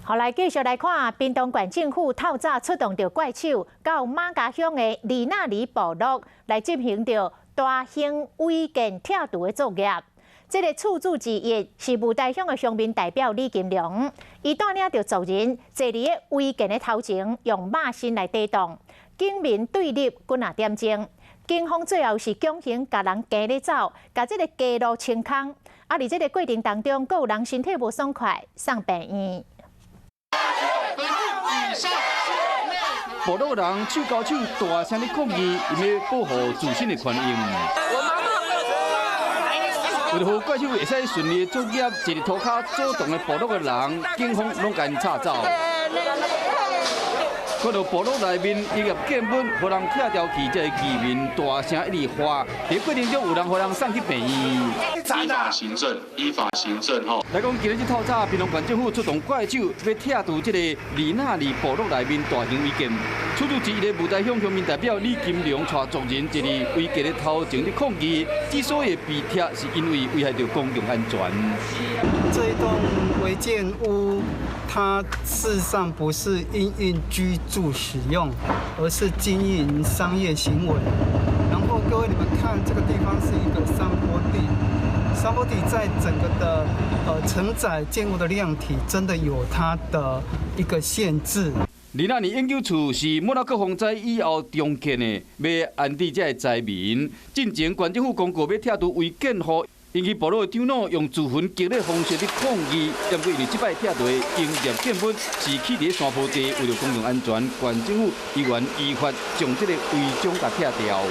好，來繼續來看，屏東縣政府透早出動著怪手，到瑪家鄉的里納里部落來進行著大型違建拆除的作業。這个厝主之一是霧台鄉的鄉民代表李金良，伊帶領著族人坐佇个違建的頭前，用馬身來抵擋，警民對立幾若點鐘，警方最後是強行共人趕咧走，共這个街路清空。啊，佇這个過程當中，閣有人身體無爽快，送病院。部落人手交手大聲咧抗議，𪜶欲保護自身的權益。為著予怪手會使順利作業，坐佇塗跤阻擋的部落的人，警方攏共𪜶拆走。看到部落內面營業建物，予人拆掉去，這个居民大聲一直喊，佇過程中有人予人送去病院。依法行政，依法行政吼。來講，今日這透早，屏東縣政府出動怪手，欲拆除這个里納里部落內面大型違建。厝主之一的霧台鄉鄉民代表李金良帶族人坐佇違建的頭前咧抗議，之所以被拆，是因為危害著公共安全。這一棟違建屋，它事實上不是因應居住使用，而是經營商業行為。然後各位你們看，這個地方是一個山坡地，山坡地在整個的承載建物的量體，真的有它的一個限制。里納里永久厝是莫拉克風災以後重建的，欲安置這个災民。進前縣政府公告欲拆除違建戶，引起部落的長老用自焚激烈方式咧抗議。不過因為這擺拆除的營業建物是起佇山坡地，為著公共安全，縣政府依原依法將這个違章共拆掉。